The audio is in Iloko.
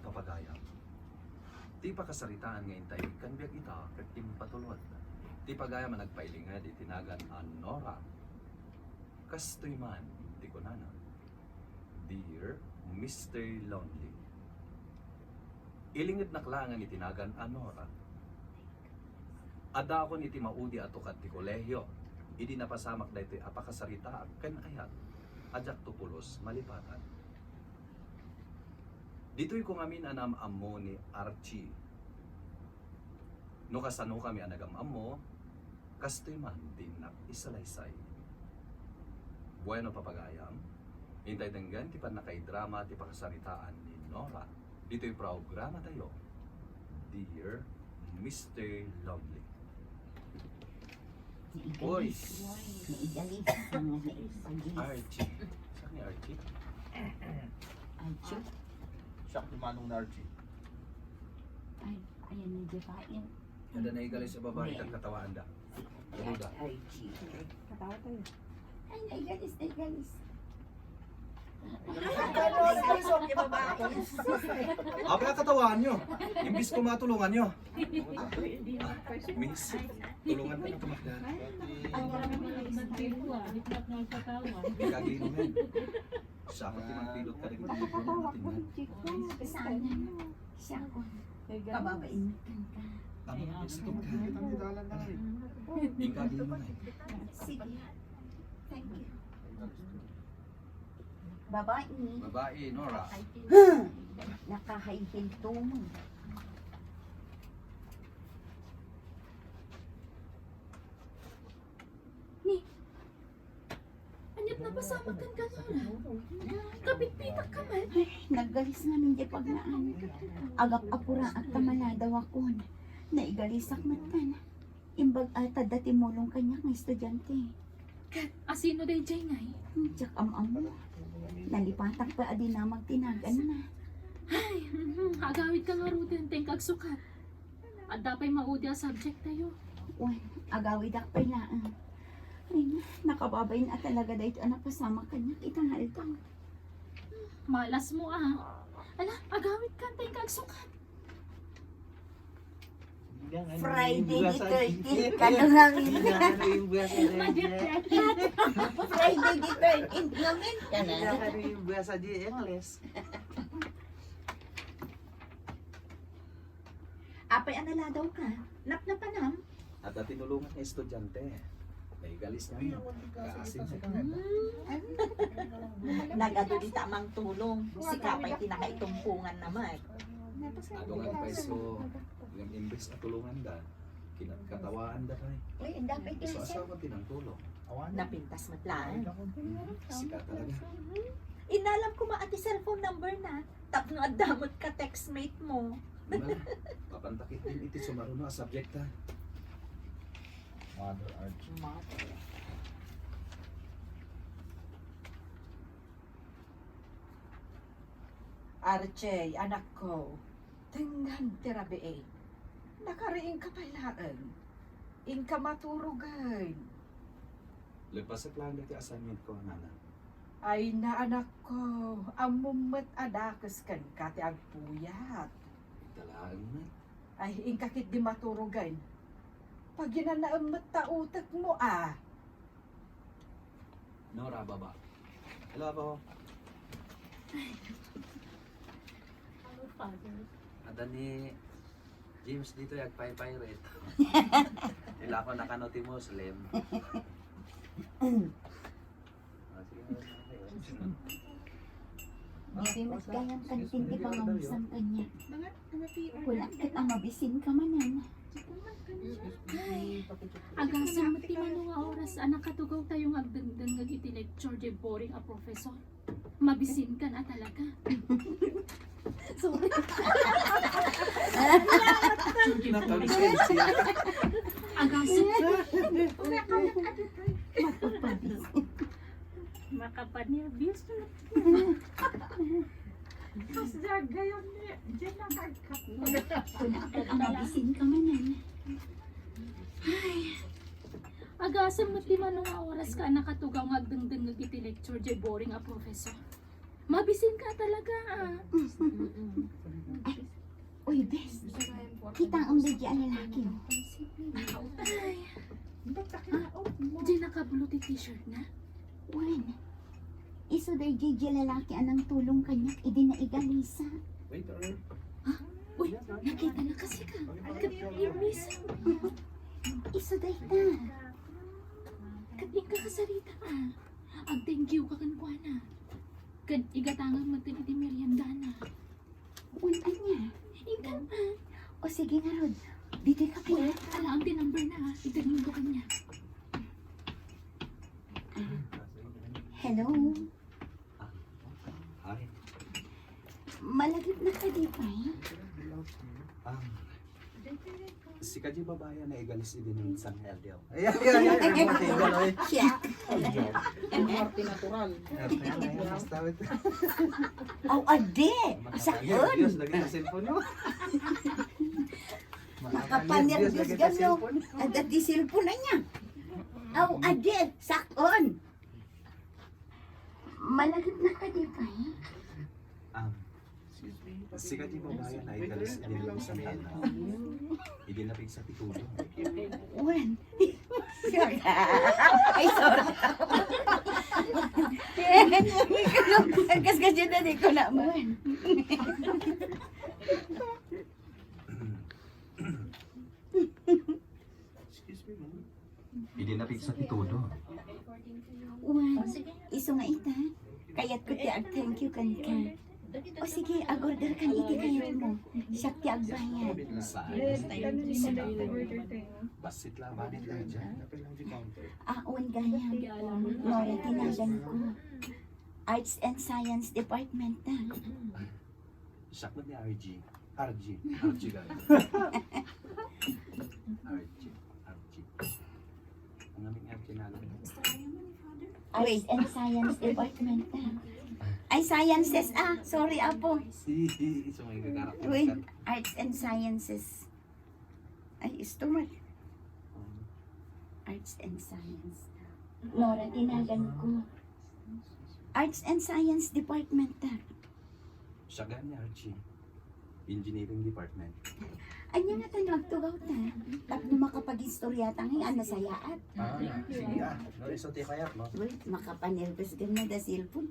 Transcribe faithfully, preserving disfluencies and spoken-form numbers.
Papagayam. Ti pakasaritaan nga intay ikkan biag ita ket impatulod. Ti pagayam a nagpailinged iti nagan a Nora. Kastoy man ti kunana, "Dear Mister Lonely." Ilingednak laengen iti nagan a Nora. Addaakon iti maudi a tukad ti kolehio idi napasamak daytoy a pakasaritaak ken ayat a diakto pulos malipatan. Ditoyko ngamin a naam-ammo ni Archie. No kasanokami a nagam-ammo, kastoy man ti innak isalaysay. Bueno, papagayam, intay denggen ti pannakaidrama ti pakasaritaan ni Nora ditoy programatayo, Dear Mister Lonely. Naigalis. Oy. Naigalis. Naigalis. Archie. Saan ni Archie? Archie? Siya ni Manong na Archie. Ay, ayan ni Jeff. Ayan. Ada naigalis a babae, nagkatawaan da. Ano da? Archie. Katawa tayo. Ay, naigalis, naigalis. Apa yung katawaan nyo? Imbis ko matulungan nyo. Ah, miss, tulungan ko na tumakda. Ang marami na isang kilo, ah. Ikaginumin. Sa ako, timangpilot ka rin. Nakakatawa ko yung chick ko. Sana. Siya ako. Kababain ka. Amo, gusto ka. Ang dalan na rin. Ikaginumin. Sige. Thank you. Babae. Babae, Nora. Naka-high heel to mo. Ni, aniat napasamak ka, Nora? Kapitpitak ka man. Ay, naggalis nga nin di pagnaan. Agap-apuraak ta maladaw akon. Naigalisak met kan. Imbag ata da ti mulong kaniak nga estudiante. Ket asino daydiay ngay? Hmm, diak am-ammo. Nalipatak pay a dinamag ti naganna. Ay, mhm, agawid ka ngaruden, ta inka agsukat. Adda pay maudi a subject tayo. Wen, agawidak pay laeng. Ay, nakababain a talaga daytoy a napasamak kaniak ita nga aldaw. Malasmo, ah. Ala, agawid ka, ta inka agsukat. Friday the thirteenth, kano nga rin? Friday the thirteenth, ngamin ka na. Ano yung basa di English? Apay a naladaw ka? Napnapanam? Adda tinulongan nga estudiante. Naigalis nga. Kaasin. Hmm. Nagadu dita mangtulong. Sika pay ti nakaitumpongan na met. Adu nga pay so, ngem imbes a tulongan da, kinat-, katawaan da pay. Uy, ang dapit. So, asawa ti nangtulong. Napintas met laeng. Sika talaga. Inalam ko ma ati cellphone number na. Tapno adda met ka textmate mo. Wala. Papantakit din iti sumaruno a subject, ha? Mother Archie. Mother. Archie, anak ko, denggan ti rabii. Nakariing ka pay laeng. Inka maturogen. Lepasak laeng dagiti assignment ko, nana. Ay, na, anak ko, ammom met a dakes kenka ti agpuyat. Ita laeng met. Ay, inka ketdi maturogen. Paginanaem met ta utekmo, a. Nora, baba. Hello, Apo. Hello, Father. Adda ni James ditoy agpaypay ret. Ila ko nakano ti Muslim. Ah, sige. Diri met gayam kantin ti pangawisan kaniak. Kunak ket a mabisin ka manen. Agasem met ti mano nga oras a nakatugaw tayo nga agdengdengngeg iti lecture diay boring a professor. Mabisin kan a talaga. Sorry. Agasem. Magpapabis. Makapanerbios na. Tapos gagayam niya, diyan na kagkat. Kunak ket a mabisin ka manen. Ay. Agasem met ti mano nga oras ka a nakatugaw nga agdengdengngeg iti lecture diay boring a professor. Mabisin ka talaga, ah. Mm-mm. Taem daydi a lalaki. Ay. Ah, di nakablo ti t-shirt na? Wen. Isu daydi a lalaki a nangtulong kaniak idi naigalisa. Waiter. Ha? Uy, nakita na kasi ka. Agka, Hermes. Isu dayta. Ket inka kasarita ka. Ag-thank you ka kenkuana. Ket igatangan met iti meriendana. Wen, ania? Inka, ah. O sige ngarud. Ditoy ka pay. Ala, ang number na, ah. Itagin ko kanya. Ah. Hello? Hi. Malagipna kadi pay? Ah, sika diay babai a naigalis idi ni San Herdio. Ay, ay, ay, ay, ay, ay, ay. Siak. Arte natural. Arte natural, basta. Aw, adi. Sak-on. Diyos, lagi na cellphone mo. Makapanerbios gano. Adda ti cellphone na niya. Aw, adi. Sak-on. Malagipna kadi pay? Ah, sika diay babai a naigalis idi ni San Herdio. Idi napigsa ti tudo. Wen. Ay, sorry. Ang kaskas yun na di ko na mo. Excuse me, ma'am. Idi napigsa ti tudo. Wen, isu nga ita. Kayatko ti ag-thank you kenka. O sige, ag-order kan iti kayatmo. Siak ti agbayad. Saan? Bassit la, bayad la dyan. Ah, wen gayam. Nora ti naganko. Arts and Science Department ta. Siak met ni R G. R G. R G gayam. R G. R G. Ang aming R G na alam. Arts and Science Department ta. Ay, Sciences, ah. Sorry, apo. Si, si, si, so may kakarakter. Wait, Arts and Sciences. Ay, isto man. Arts and Science. Nora, tinagan ko. Arts and Science Department ta. Siak gayam ni Archie. Engineering Department. Ania nga ta no agtugaw ta? Tapno makapag-istorya ta ngay, ano sayaat? Ah, sige ah. No, isu ti kayat, no? Wait, makapanerbios gayam na da cellphone.